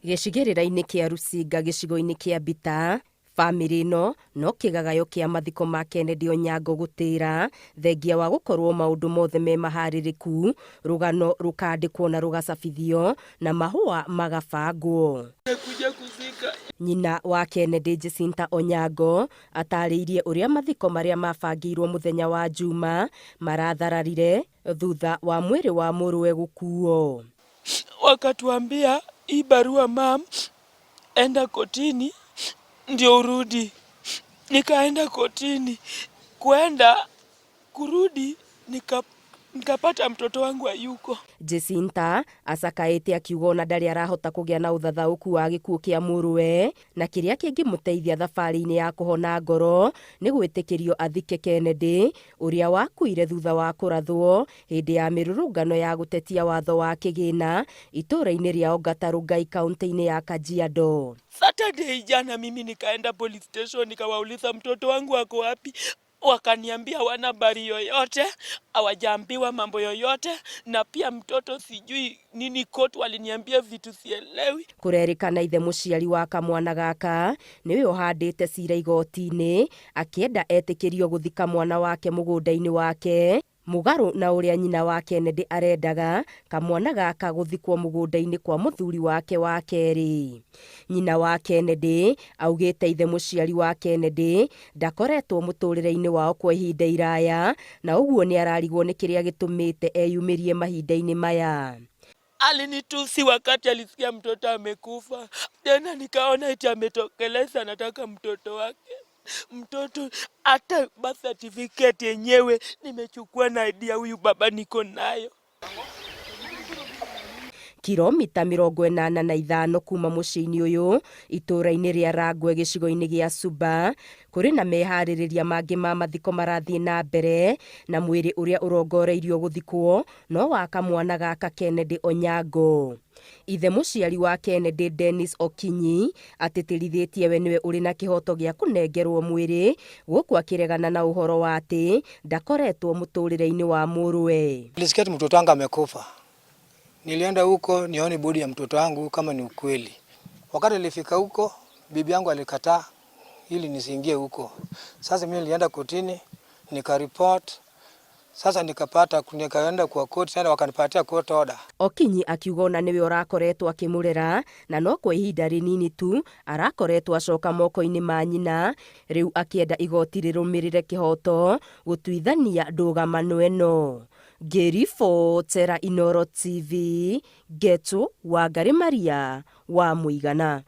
Gĩcigĩrĩra-inĩ kĩa Rusinga gĩcigo-inĩ kĩa Mbita, bamĩrĩ ĩno no kĩgagayo kĩa mathiko ma Kennedy Onyango gũtĩra, thengia wa gũkorwo maũndũ mothe me maharĩrĩku, rũgano rũkandĩkwo na rũgacabithio na mahũa magabangwo. Nyina wa Kennedy Jacinta Onyango atarĩirie ũrĩa mathiko marĩa mabangĩirwo mũthenya wa Juma marathararire thutha wa mwĩrĩ wa mũrũwe gũkuo. Wakatuambia hii barua mam, enda kotini ndio urudi. Nikaenda kotini, kwenda kurudi nikapata mtoto wangu hayuko. Jacinta acakaĩte akiuga ona ndarĩ arahota kũgĩa na ũthathaũku wa gĩkuũ kĩa mũrũwe na kĩrĩa kĩngĩmũteithia thabarĩ-inĩ ya kũhona ngoro nĩ gwĩtĩkĩrio athike Kennedy ũrĩa wakuire thutha wa kũrathwo hĩndĩ ya mĩrũrũngano ya gũtetia watho wa kĩgĩna itũũra-inĩ rĩa Ongata Rongai kaunti-inĩ ya Kajiado. Saturday jana mimi nikaenda police station nikawauliza mtoto wangu ako wapi, wakaniambia hawana habari yoyote, hawajaambiwa mambo yoyote, na pia mtoto sijui nini court waliniambia vitu sielewi. Kũrerĩkana ithe mũciari wa kamwana gaka nĩwe ũhandĩte cira igoti-inĩ akĩenda etĩkĩrio gũthika mwana wake mũgũnda-inĩ wake mũgarũ na ũrĩa nyina wa Kennedy arendaga kamwana gaka gũthikwo mũgũnda-inĩ kwa mũthuri wake wa kerĩ. Nyina wa Kennedy augĩte ithe mũciari wa Kennedy ndakoretwo mũtũrĩre-inĩ wao kwa ihinda iraya na ũguo nĩ ararigwo nĩ kĩrĩa gĩtũmĩte eyumĩrie mahinda-inĩ maya. Alinitusi wakati alisikia mtoto amekufa, tena nikaona eti ametokeleza, anataka mtoto wake. Mtoto hata birth certificate yenyewe nimechukua na ID ya huyu baba niko nayo. Kilomita 85 kuma mũciĩ-inĩ ũyũ itũũra-inĩ rĩa Rangwe gĩcigo-inĩ gĩa Suba kũrĩ na meharĩrĩria mangĩ ma mathiko marathiĩ na mbere na mwĩrĩ ũrĩa ũrongoreirio gũthikwo no wa kamwana gaka Kennedy Onyango. Ithe mũciari wa Kennedy Dennis Okinyi atĩtĩrithĩtie we nĩwe ũrĩ na kĩhoto gĩa kũnengerwo mwĩrĩ gũkũ akĩregana na ũhoro wa atĩ ndakoretwo mũtũrĩre-inĩ wa mũrũwe. Nilisikia ati mtoto wangu amekufa. Nilienda huko nione body ya mtoto wangu kama ni ukweli. Wakati nilifika huko, bibi yangu alikataa ili nisiingie huko. Sasa mimi nilienda kotini nikaripoti. Sasa nikapata nikaenda kwa court tena wakanipatia court order. Okinyi akiuga ona nĩwe ũrakoretwo akĩmũrera na no kwa ihinda rĩnini tu arakoretwo acoka moko-inĩ ma nyina rĩu akĩenda igoti rĩrũmĩrĩre kĩhoto gũtuithania ndũgamano ĩno. Ngĩribotera Inooro TV, Ngetu Wangari Maria wa Mũigana.